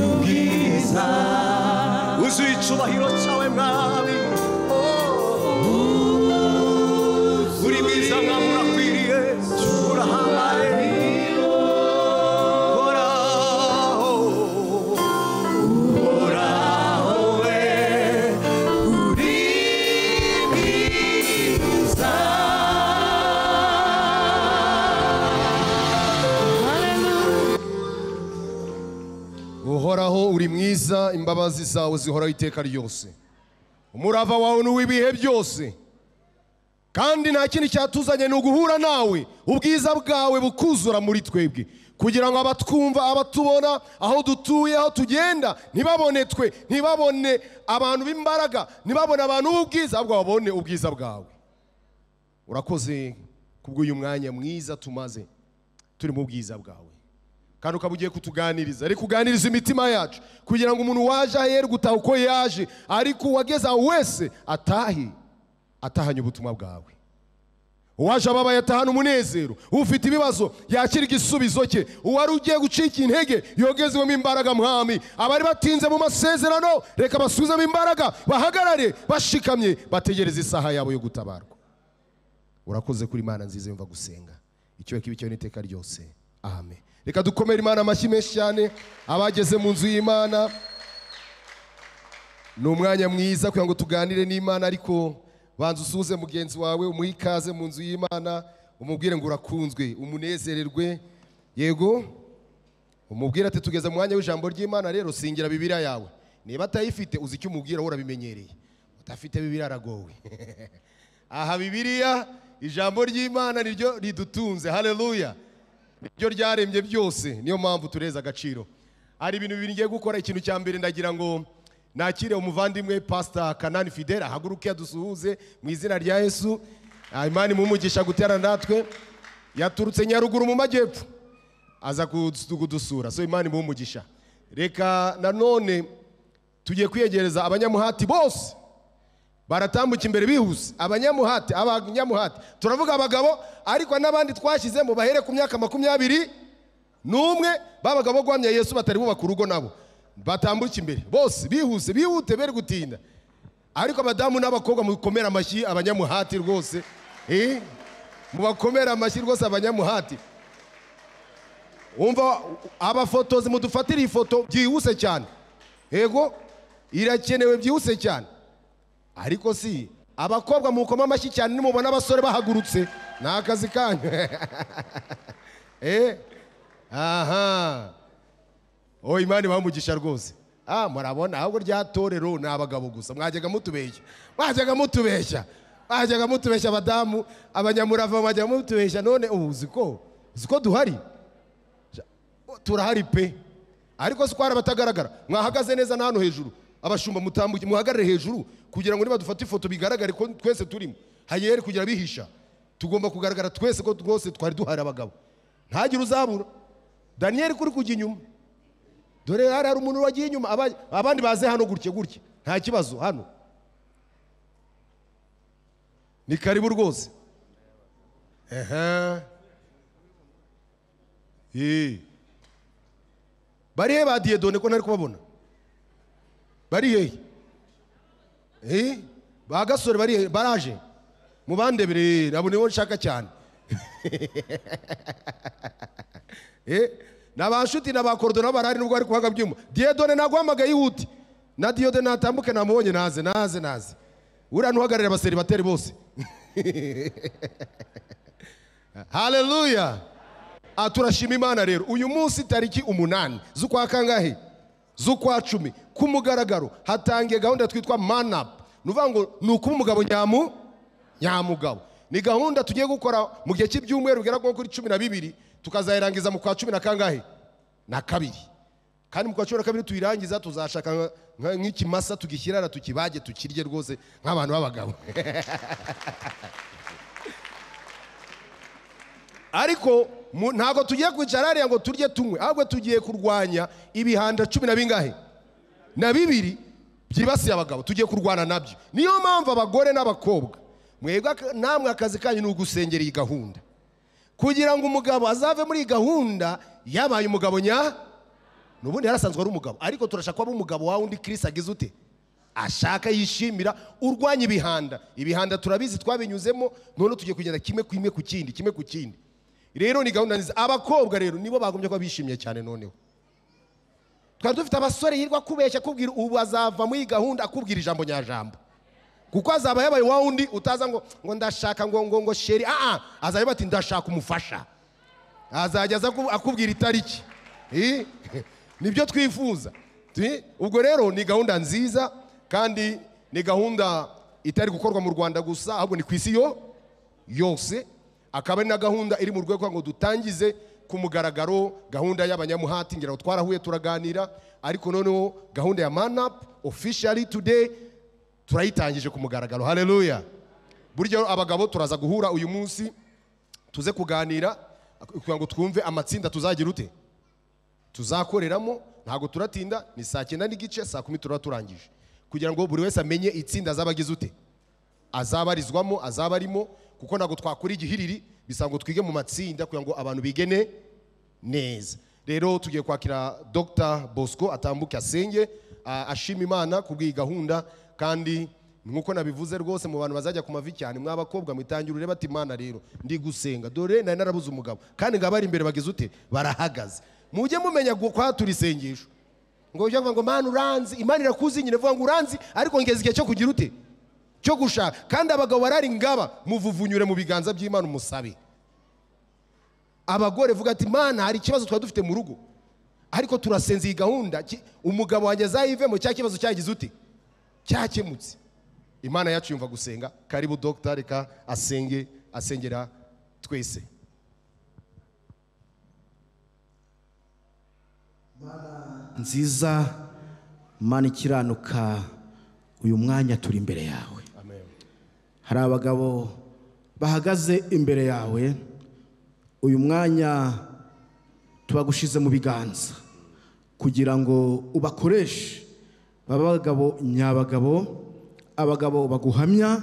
ubwiza wuzuye icyubahiro cyawe mwami. Uri mwiza mwami, urakwiriye, urahambaye. Uhoraho, uhoraho we uri mwiza. Uhoraho uri mwiza, imbabazi zawe zihoraho iteka ryose, umurava wawe ni uw'ibihe byose, kandi nta kindi cyatuzanye ni uguhura nawe, ubwiza bwawe bukuzura muri twebwe, kugira ngo abatwumva, abatubona, aho dutuye, aho tugenda, ntibabone twe, ntibabone abantu b'imbaraga, ntibabone abantu b'ubwiza, ahubwo babone ubwiza bwawe. Urakoze kubw'uyu mwanya mwiza tumaze turi mu bwiza bwawe, kandi ukaba ugiye kutuganiriza, ariko uganiriza imitima yacu kugira ngo umuntu waje ahere gutaha uko yaje, ariko uwageze aho wese atahe atahanye ubutumwa bwawe. Uwaje ababaye atahana umunezero, ufite ibibazo yakira igisubizo cye, uwari ugiye gucika intege yongezwemo imbaraga mwami, abari batinze mu masezerano reka basubizemo imbaraga, bahagarare bashikamye bategereze isaha yabo yo gutabarwa. Urakoze kuri Imana nziza yumva gusenga, icyo kibi cyo n'iteka ryose, amen. Reka dukomere Imana amashyi menshi cyane. Abageze mu nzu y'Imana, ni umwanya mwiza kugira ngo tuganire n'Imana, ariko banza usuhuze mugenzi wawe, umuhe ikaze mu nzu y'Imana, umubwire ngo urakunzwe, umunezererwe. Yego, umubwire ati tugeze mu mwanya w'ijambo ry'Imana, rero singira Bibiliya yawe. Niba atayifite uzi icyo umubwira, wowe urabimenyereye. Udafite Bibiliya aragowe. Aha Bibiliya, ijambo ry'Imana niryo ridutunze. Haleluya. Niryo ryaremye byose, niyo mpamvu tureza agaciro. Hari ibintu bibiri ngiye gukora. Ikintu cya mbere, ndagira ngo nakire umuvandimwe Pastor Kanani Fidel, ahaguruke adusuhuze mu izina rya Yesu. Imana imumugisha guterana natwe. Yaturutse Nyaruguru mu majyepfo aza kudusura, so Imana imumugisha. Reka nanone tugiye kwiyegereza abanyamuhati bose baratambuka imbere bihuse. Abanyamuhati, abanyamuhati turavuga abagabo, ariko n'abandi twashyizemo bahere ku myaka 21 babagabo guhamya Yesu batari bubaka urugo, nabo batambuka imbere bose bihuse, bihute bere gutinda. Ariko abadamu n'abakobwa mukomera amashyi abanyamuhati rwose, mubakomera amashyi rwose abanyamuhati. Umva abafotozi mudufatira ifoto byihuse cyane. Yego irakenewe byihuse cyane. Ariko si abakobwa mukoma amashyi cyane nimubona abasore bahagurutse ni akazi kanyu. Aha. Oh, Imana ibamugisha rwose. Ah, murabona ahubwo rya torero ni abagabo gusa. Mwajyaga mutubeshya. Mwajyaga mutubeshya. Mwajyaga mutubeshya abadamu, abanyamurava mwajyaga mutubeshya none ubu uziko duhari. Turahari pe. Ariko si ko hari abatagaragara. Mwahagaze neza na hano hejuru. Abashumba mutambuke muhagarare hejuru kugira ngo niba dufata ifoto bigaragare ko twese turimo. Hayeri kugira bihisha. Tugomba kugaragara twese ko rwose twari duhari abagabo. Ntagire uzabura. Daniel kuri kujya inyuma. Dore hari umuntu wagiye inyuma, abandi baze hano gutye gutye. Nta kibazo hano. Ni karibu rwose. Bari he ba Dieudonné ko ntari kubabona? Bari he? Ba gasore bari he? Baraje. Mubandebere nabo nibo nshaka cyane. Nabashuti n'abakordona barari nubwo ari kuhaga byuma. Dieudonné naguhamagaye yihuti. Na Dieudonné natambuke namubonye naze naze naze. Uriya ntuhagararira abaseribateri bose. Hallelujah. Turashima Imana rero. Uyu munsi tariki 8 z'ukwa kangahe? Z'ukwa 10 ku mugaragaro hatangiye gahunda twitwa Man Up. Nuvuga ngo ni ukuba umugabo nyamugabo. Ni gahunda tugiye gukora mu gihe cy'ibyumweru bigera kuri 12 tukazayirangiza mu kwa 10 na kangahe? Na kabiri. Kandi mu kwa 12 tuyirangiza tuzashaka nk'ikimasa tugishyirara tukibage tukirye rwose nk'abantu b'abagabo. Ariko ntago tugiye kwicara hariya ngo turye tunywe, ahubwo tugiye kurwanya ibihanda 10 na bingahe? Na bibiri byibasiye abagabo, tugiye kurwana nabyo. Niyo mpamvu abagore n'abakobwa mwebwe namwe akazi kanyu ni ugusengera iyi gahunda. Kugira ngo umugabo azave muri iyi gahunda yabaye umugabo nubundi yarasanzwe ari umugabo, ariko turashaka kuba umugabo wa undi Kristo agize ute? Ashaka yishimira, urwanya ibihanda. Ibihanda turabizi twabinyuzemo, none tugiye kugenda kimwe kimwe ku kindi, kimwe ku kindi. Rero ni gahunda nziza. Abakobwa rero nibo bagombye kuba bishimye cyane noneho. Twari dufite abasore yirwa kubeshya kubwira ubu azava muri gahunda akubwira ijambo nyajambo. Kuko azaba yabaye wa undi utaza ngo ndashaka ngo sheri, azaba ati ndashaka umufasha. Azajya aza akubwira itariki. Nibyo twifuza. Ubwo rero ni gahunda nziza kandi ni gahunda itari gukorwa mu Rwanda gusa, ahubwo ni ku isi yose. Akaba ari na gahunda iri mu rwego ngo dutangize ku mugaragaro gahunda y'abanyamuhati, ngira ngo twarahuye turaganira, ariko noneho gahunda ya Man Up officially today turayitangije ku mugaragaro. Hallelujah. Buryo abagabo turaza guhura uyu munsi tuze kuganira kugira ngo twumve amatsinda tuzagira ute tuzakoreramo. Ntago turatinda, ni saa 9:15, saa 10 turaba turangije, kugira ngo buri wese amenye itsinda azabagize ute azabarizwamo, azabarimo, kuko ntago twakora igihiriri bisaba ngo twige mu matsinda kugira ngo abantu bigene neza. Rero tugiye kwakira Dr Bosco atambuke asenge ashima Imana kubw'iyi gahunda, kandi nkuko nabivuze rwose mu bantu bazajya ku mavi cyane mw'abakobwa mwitangira urebe ati Imana rero ndi gusenga dore nari narabuze umugabo kandi ngabari imbere bagize ute barahagaze. Mujye mumenya kwatura isengesho ngo ujye ngo Mana uranzi, Imana irakuzi nyine, vuga ngo uranzi, ariko ngeze igihe cyo kugira ute cyo gushaka. Kandi abagabo barari ngaba muvuvunyure mu biganza by'Imana umusabe. Abagore vuga ati Mana hari ikibazo twari dufite mu rugo, ariko turasenze iyi gahunda umugabo wanjye azayivemo, cya kibazo cyagize ute cyakemutse. Imana yacu yumva gusenga. Karibu Dr. reka asenge, asengera twese. Nziza Mana ikiranuka, uyu mwanya turi imbere yawe. Amen. Hari abagabo bahagaze imbere yawe, uyu mwanya tubagushize mu biganza kugira ngo ubakoreshe babagabo nyabagabo, abagabo baguhamya,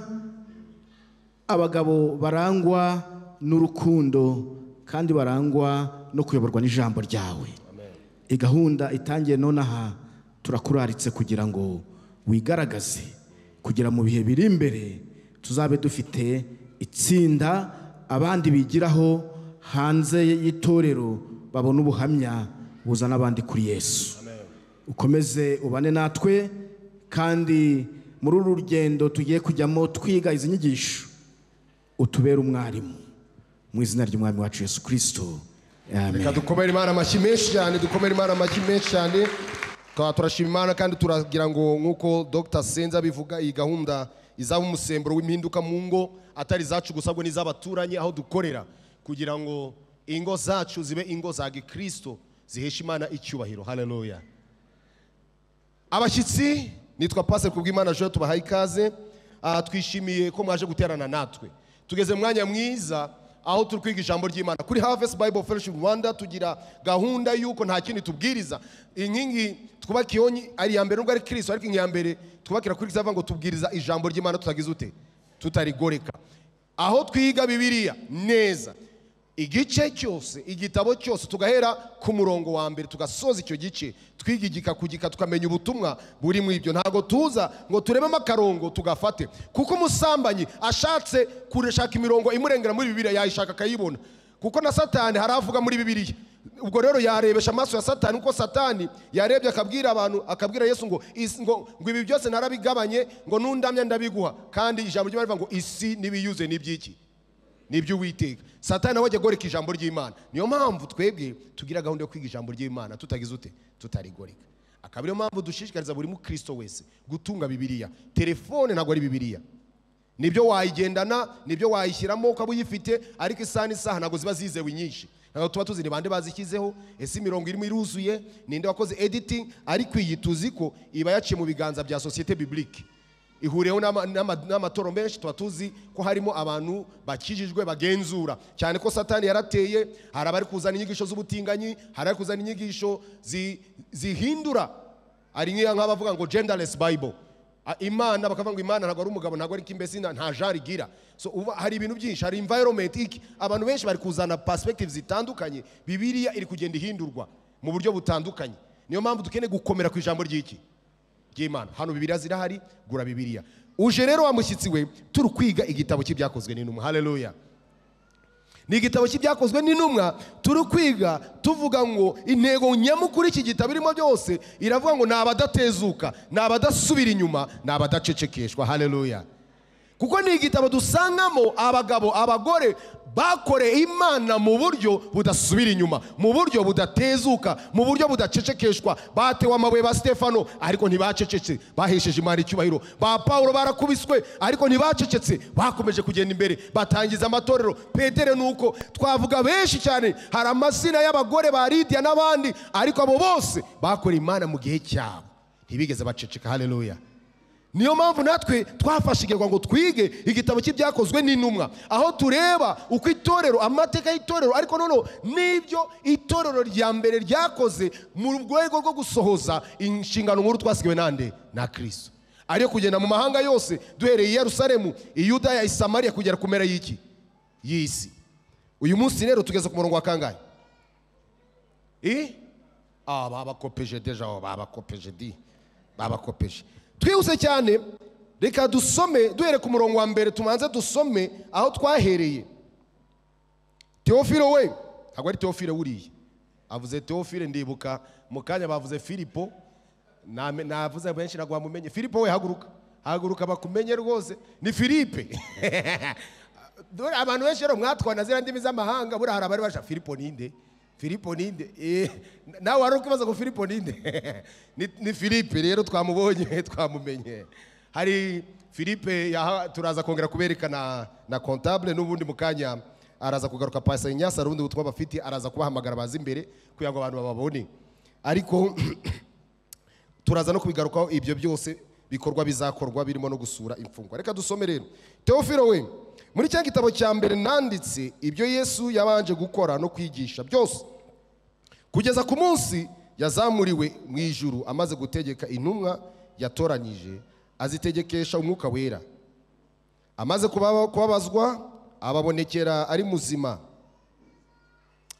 abagabo barangwa n'urukundo kandi barangwa no kuyoborwa n'ijambo ryawe. Igahunda itangiye nonaha turakuraritse kugira ngo wigaragaze, kugira mu bihe biri imbere tuzabe dufite itsinda abandi bigiraho hanze y'itorero babone ubuhamya buzana abandi kuri Yesu. Ukomeze ubane natwe, kandi muri uru rugendo tugiye kujyamo twiga izi nyigisho utubere umwarimu, mu izina ry'Umwami wacu Yesu Kristo, amen. Reka dukomere Imana amashyi menshi cyane, dukomere Imana amashyi menshi cyane. Turashima Imana kandi turagira ngo nk'uko Dr Senza abivuga, iyi gahunda izaba umusemburo w'impinduka mu ngo, atari izacu gusa ahubwo n'iz'abaturanyi aho dukorera, kugira ngo ingo zacu zibe ingo za Gikristo zihesha Imana icyubahiro. Haleluya. Abashyitsi, nitwa Pastor Kubwimana Joel, tubahaye ikaze. Twishimiye ko mwaje guterana natwe. Tugeze mu mwanya mwiza aho turi kwiga ijambo ry'Imana. Kuri Harvest Bible Fellowship Rwanda tugira gahunda yuko nta kindi tubwiriza. Inkingi twubakiye ari ya mbere nubwo ari Kristo, ariko inkingi ya mbere twubakira kuri Kristo ngo tubwiriza ijambo ry'Imana tutagize ute, tutarigoreka. Aho twiga Bibiliya neza, igice cyose, igitabo cyose, tugahera ku murongo wa mbere tugasoza icyo gice, twiga igika ku gika, tukamenya ubutumwa buri mu ibyo. Ntago tuza ngo turebemo akarongo tugafate, kuko umusambanyi ashatse kureshaka imirongo imurengera muri Bibiliya yayishaka akayibona, kuko na Satani haravuga muri Bibiliya. Ubwo rero yarebesha amaso ya Satani, kuko Satani yarebye akabwira abantu, akabwira Yesu ngo ngo ibi byose narabigabanye, ngo nundamya ndabiguha. Kandi ijambo ry'Imana rivuga ngo isi n'ibiyuze n'ibyiki, n'iby'Uwiteka. Satani nawe ajya agoreka ijambo ry'Imana. Niyo mpamvu twebwe tugira gahunda yo kwiga ijambo ry'Imana tutagize ute, tutarigoreka. Akaba ariyo mpamvu dushishikariza buri mukristo wese gutunga Bibiliya. Telefone ntabwo ari Bibiliya, nibyo wayigendana, nibyo wayishyiramo ukaba uyifite, ariko isaha n'isaha ntabwo ziba zizewe nyinshi. Ntabwo tuba tuzi ni bande bazishyizeho, ese imirongo irimo iruzuye, ninde wakoze editing. Ariko iyi tuzi ko iba yaciye mu biganza bya Société Biblique, ihuriyeho n'amatoro menshi. Tuba tuzi ko harimo abantu bakijijwe bagenzura cyane, ko Satani yarateye. Hari abari kuzana inyigisho z'ubutinganyi, hari abari kuzana inyigisho zihindura, ari nk'abavuga ngo genderless Bible. Imana bakavuga ngo Imana ntabwo ari umugabo, ntabwo ari kimbesi, nta genre igira. So hari ibintu byinshi, hari environment iki, abantu benshi bari kuzana perspectives zitandukanye. Bibiliya iri kugenda ihindurwa mu buryo butandukanye. Niyo mpamvu dukeneye gukomera ku ijambo ry'iki ry'Imana. Hano Bibiliya zirahari, gura Bibiliya. Uje rero wa mushyitsi we, turi kwiga igitabo cy'ibyakozwe n'intumwa. Haleluya. Ni igitabo cy'ibyakozwe n'intumwa turi kwiga, tuvuga ngo intego nyamukuru iki gitabo irimo byose iravuga ngo ni abadatezuka, ni abadasubira inyuma, ni abadacecekeshwa. Haleluya. Kuko ni igitabo dusangamo abagabo, abagore bakoreye Imana mu buryo budasubira inyuma, mu buryo budatezuka, mu buryo budacecekeshwa. Batewe amabuye ba Stefano, ariko ntibacecetse, bahesheje Imana icyubahiro. Ba Paulo barakubiswe, ariko ntibacecetse, bakomeje kugenda imbere, batangiza amatorero. Petero nuko twavuga benshi cyane, hari amazina y'abagore ba Lydia n'abandi, ariko abo bose bakoreye Imana mu gihe cyabo, ntibigeze baceceka. Haleluya. Niyo mpamvu natwe twafashigirwa ngo twige igitabo cy'ibyakozwe n'intumwa, aho tureba uko itorero, amateka y'itorero, ariko noneho n'ibyo itorero rya mbere ryakoze mu rwego rwo gusohoza inshingano nkuru twasigiwe nande na Kristo, ariyo kugenda mu mahanga yose duhereye i Yerusalemu, i Yudaya, i Samariya, kugera ku mpera y'iki y'isi. Uyu munsi rero tugeze ku murongo wa kangahe? Babakopeje deja, babakopeje di, babakopeje. Twihuse cyane, reka dusome duhere ku murongo wa mbere, tumanze dusome aho twahereye. Teofilo we, ntabwo ari Teofile wuriye, avuze Teofile, ndibuka mu kanya bavuze Filipo, navuze benshi ntabwo bamumenye. Filipo we, haguruka, haguruka bakumenye rwose, ni Filipe. Dore abantu benshi rero mwatwana ziriya ndimi z'amahanga, buriya hari abari basha Filipo ninde, Filipo ninde? Nawe wari ukibaza ngo Filipo ninde? Ni Filipe rero twamubonye, twamumenye. Hari Filipe, turaza kongera kubereka na comptable n'ubundi mu kanya araza kugaruka. Pastor Nyasa rundi butumwa bafite, araza kubahamagara baza imbere kugira ngo abantu bababone. Ariko turaza no kubigarukaho ibyo byose bikorwa bizakorwa birimo no gusura imfungwa. Reka dusome rero. Teofilo we, muri cya gitabo cya mbere nanditse ibyo Yesu yabanje gukora no kwigisha byose, kugeza ku munsi yazamuriwe mu ijuru, amaze gutegeka intumwa yatoranyije, azitegekesha umwuka wera. Amaze kubabazwa, ababonekera ari muzima,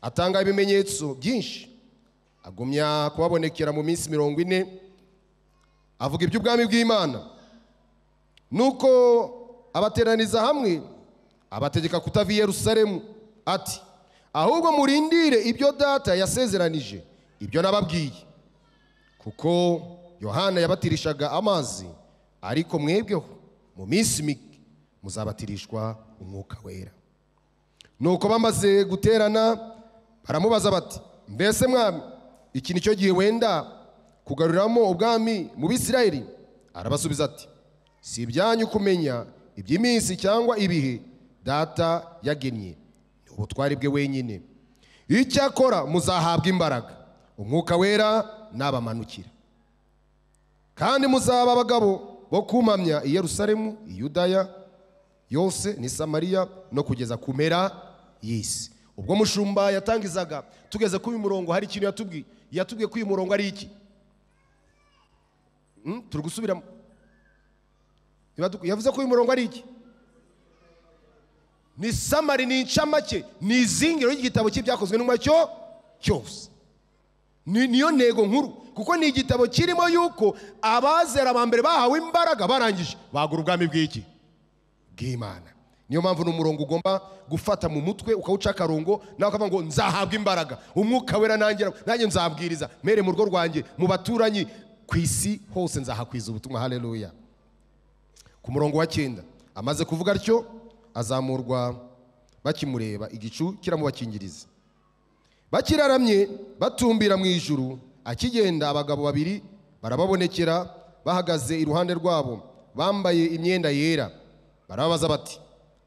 atanga ibimenyetso byinshi, agumya kubabonekera mu minsi 40, avuga iby'ubwami bw'Imana. Nuko abateraniza hamwe, abategeka kutava i Yerusalemu, ati Ahubwo murindire ibyo Data yasezeranije, ibyo nababwiye. Kuko Yohana yabatirishaga amazi, ariko mwebweho mu minsi mike muzabatirishwa Umwuka Wera. Nuko bamaze guterana baramubaza bati, mbese mwami, iki nicyo gihe wenda kugaruramo ubwami mu Bisirayeli? Arabasubiza ati, si ibyanyu kumenya iby'iminsi cyangwa ibihe Data yagennye, ni ubutwari bwe wenyine. Icyakora muzahabwa imbaraga, Umwuka Wera nabamanukira, kandi muzaba abagabo bo kumpamya i Yerusalemu, i Yudaya yose ni Samariya no kugeza ku mpera y'isi. Ubwo mushumba yatangizaga tugeze ku murongo, hari ikintu yatubwiye ko uyu murongo ari iki? Turi gusubiramo. Yavuze ko uyu murongo ari iki? Ni samari, ni incamake, ni izingiro ry'igitabo cy'ibyakozwe n'intumwa cyo cyose. Niyo ntego nkuru, kuko ni igitabo kirimo yuko abazera ba mbere bahawe imbaraga barangije bagura ubwami bw'iki? Bw'Imana. Niyo mpamvu n'umurongo ugomba gufata mu mutwe ukawuca akarongo, nawe ukavuga ngo nzahabwa imbaraga, Umwuka Wera nanjye nzabwiriza, mere mu rugo rwanjye, mu baturanyi, ku isi hose nzahakwiza ubutumwa. Haleluya. Ku murongo wa 9, amaze kuvuga atyo azamurwa bakimureba, igicu kiramubakingiriza. Bakiraramye batumbira mu ijuru, akigenda abagabo babiri barababonekera bahagaze iruhande rwabo, bambaye imyenda yera. Barababaza bati,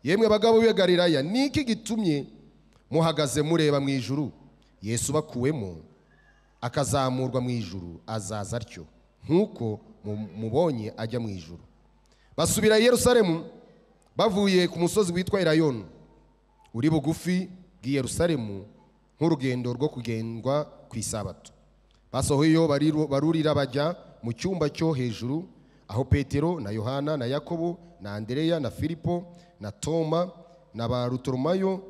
yemwe bagabo b'i Galilaya, ni iki gitumye muhagaze mureba mu ijuru? Yesu bakuwemo akazamurwa mu ijuru azaza atyo nk'uko mubonye ajya mu ijuru. Basubira i Yerusalemu bavuye ku musozi witwa Elayono, uri bugufi bw'i Yerusalemu, nk'urugendo rwo kugendwa ku isabato. Basohoyeyo barurira bajya mu cyumba cyo hejuru, aho Petero na Yohana na Yakobo na Andereya na Filipo na Toma na Barutolomayo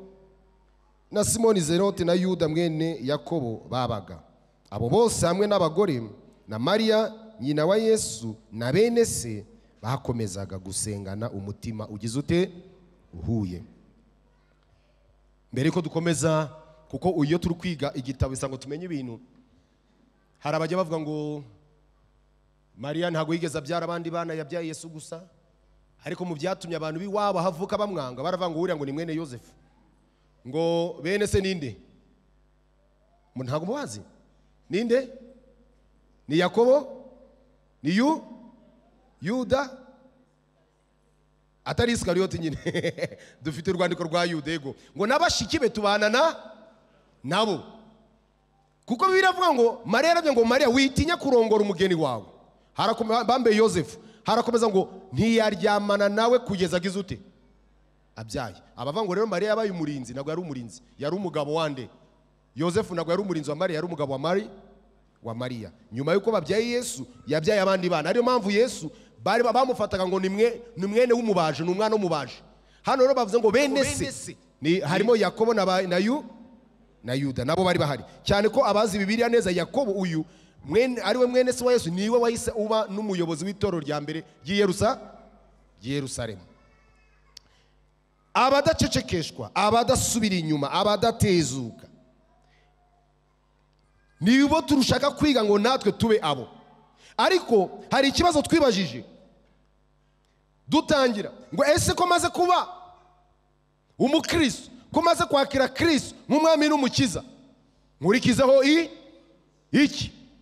na Simoni Zerote na Yuda mwene Yakobo babaga. Abo bose hamwe n'abagore na Mariya nyina wa Yesu na bene se bakomezaga gusengana umutima ugize ute? Uhuye. Mbere ko dukomeza, kuko iyo turi kwiga igitabo isango tumenye ibintu, hari abajya bavuga ngo Mariya ntago yigeze abyara abandi bana, yabyaye Yesu gusa. Ariko mu byatumye abantu biwabo havuka bamwanga, baravuga ngo uriya ngo ni mwene Yosefu, ngo bene se ninde? Ntago mubazi ninde? Ni Yakobo, ni Yuda, atari Iskariyoti nyine. Dufite urwandiko rwa Yuda, yego, ngo nabashiki be tubana na nabo. Kuko biravuga ngo Mariya yarabye ngo Mariya witinya kurongora umugeni wawe. Bambe Yosefu harakomeza ngo ntiyaryamana nawe kugeza agize ute? Abyaye. Abavuga ngo rero Mariya yabaye umurinzi, ntabwo yari umurinzi, yari umugabo wande? Yosefu ntabwo yari umurinzi wa Mariya, yari umugabo wa Mariya. Nyuma yuko babyaye Yesu, yabyaye abandi bana. Ariyo mpamvu Yesu bari bamufataga ngo ni mwene w'umubaje, ni umwana w'umubaje. Hano rero bavuze ngo bene se ni harimo Yakobo na Yuda, nabo bari bahari. Cyane ko abazi Bibiliya neza, Yakobo uyu mwene ariwe mwene se wa Yesu niwe wahise uba n'umuyobozi w'itorero rya mbere ry'i Yerusalemu. Abadacecekeshwa, abadasubira inyuma, abadatezuka, nibo turushaka kwiga ngo natwe tube abo. Ariko hari ikibazo twibajije dutangira, ngo ese ko maze kuba umukristo, ko maze kwakira Kristo nk'umwami n'umukiza, nkurikizeho iki?